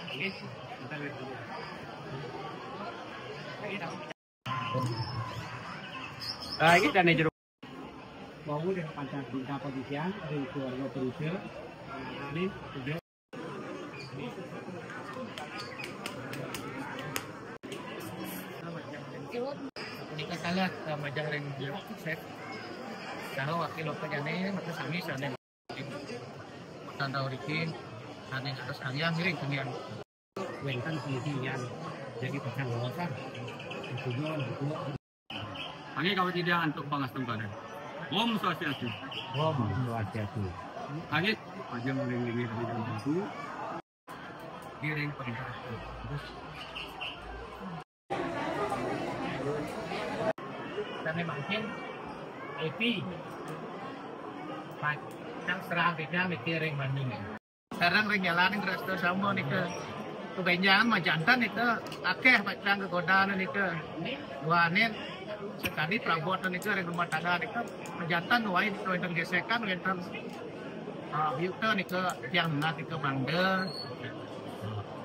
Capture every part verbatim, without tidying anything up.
Nah, ini dana jero. Bau deh pancar cinta pagi siang dari keluarga Perinsil. Ini video. Nika salah, eh, majah ring set. Kalau wakil lokal jane, maka sami sana. Tanda origin, ane atas kalian ngiring kalian. Wénten pundi yan jadi pesan wawasan. Tujuan, tujuan. Angin kawit ida antuk pangastem badan. Om Swastiastu. Om Swastiastu. Angin, aja ngiring-ngiring di dalam buku. Ngiring perintah. Sane mangkin, epi. Pacang serah beda mikiring banding. Sareng ring jalaning Rasta Samba nika. Kebenjangan majanten nika akeh pacang kegodaan nika. Duaning sakadi prabot nika ring rumah tangga nika majanten wai nika wénten gesekan, wénten, ah, biuta nika tiang minat nika mangda.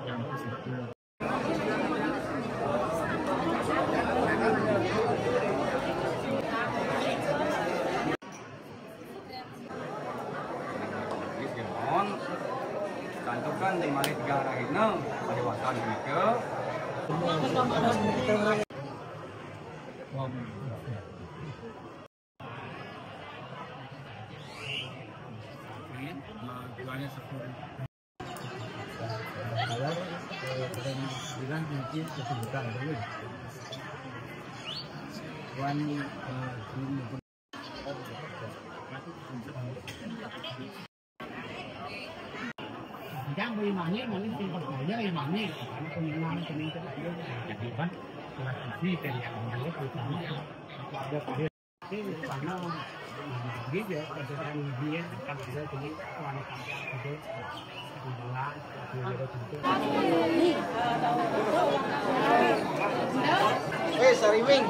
Yang Santukan di mari tiga arah ini, pada wasan gitu. Kalau, eh, bilang mungkin kesibukan dulu. Wan, eh, Jang beli mangga, mangga sing percaya ya mangga. Karena pengenalan, peningkatan, jadi kan, transisi dari yang dulu, terutama keluarga Kahir. Ini karena, nah, gitu ya, perasaan dia, kan bisa jadi wanita gitu. Eh, sariwing.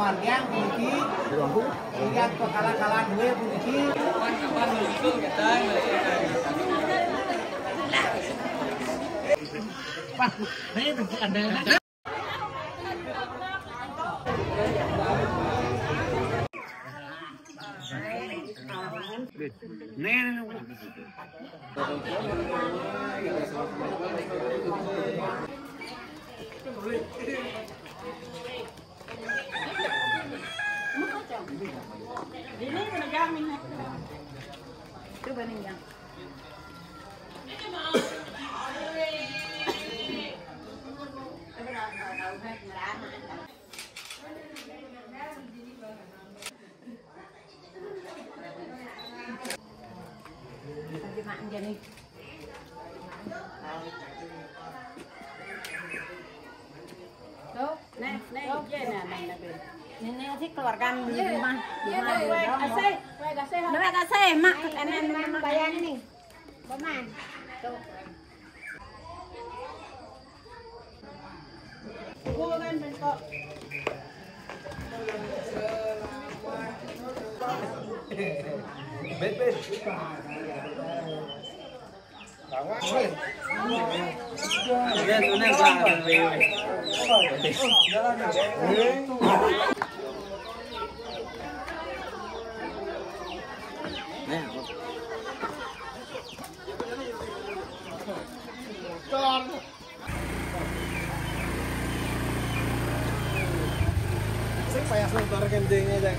Margiang puniki, lihat pekala-kalaan duwe puniki. Wah, ini ada. Coba nih, Yang. Tuh, nih, nih, iya, nih, nih, nih. Ini, ini sih keluarga di rumah. Iya, rumah, nih, di rumah. Kasih, kasih, Mak. Ini, ini, ini, bayangin nih. Paman. Tuh. Sing payah sebentar kendengnya, Cak.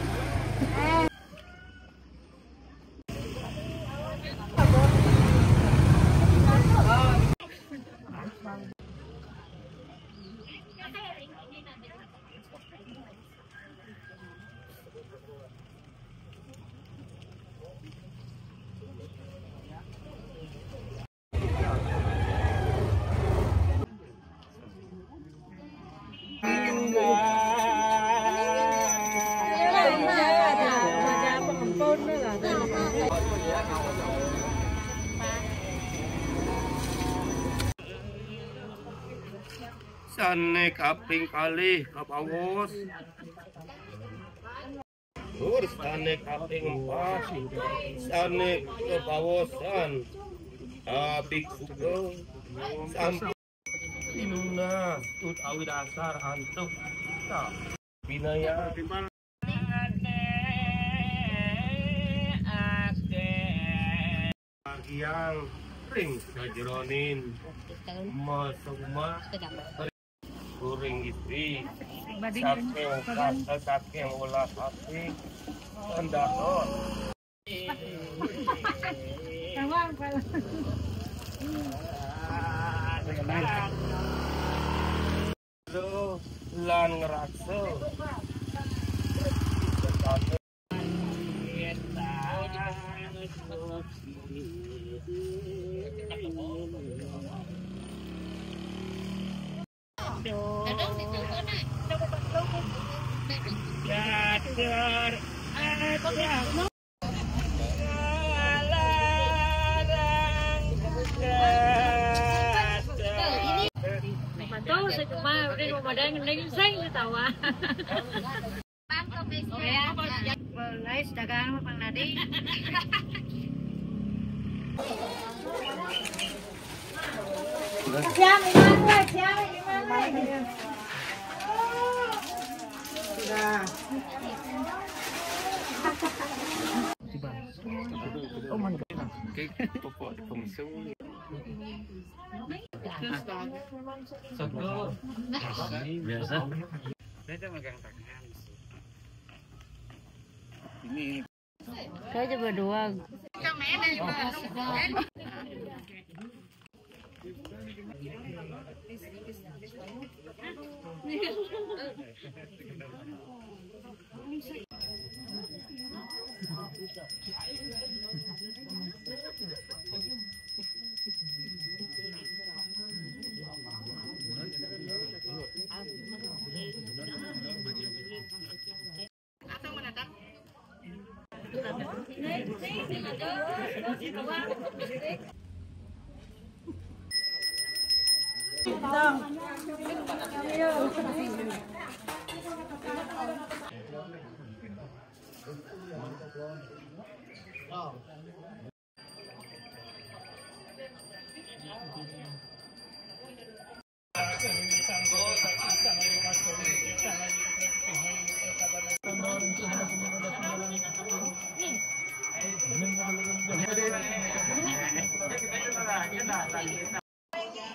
Sané kaping kalih kabaos. Tur sané kaping empat, sané kabaosan. Abik suka sampun pinuna tut awidasar antuk kita. Binaya. Margiang ring sajeroning masuma kuring istri saking kasa saking ulah asih pendapat. Lan ngerasa Mantul, saya cuma udah mau modal ngendeng, saya ketawa. Guys, dagangan mah Bang Nadi. Siap, lima, siap, lima. Sudah. Biasa. Saya megang tangan. Ini. Saya coba dua.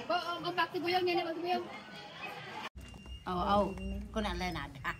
Bo, oh, oh, bakti buyung, nenek bakti buyung. Au, au, kok nak lain ada.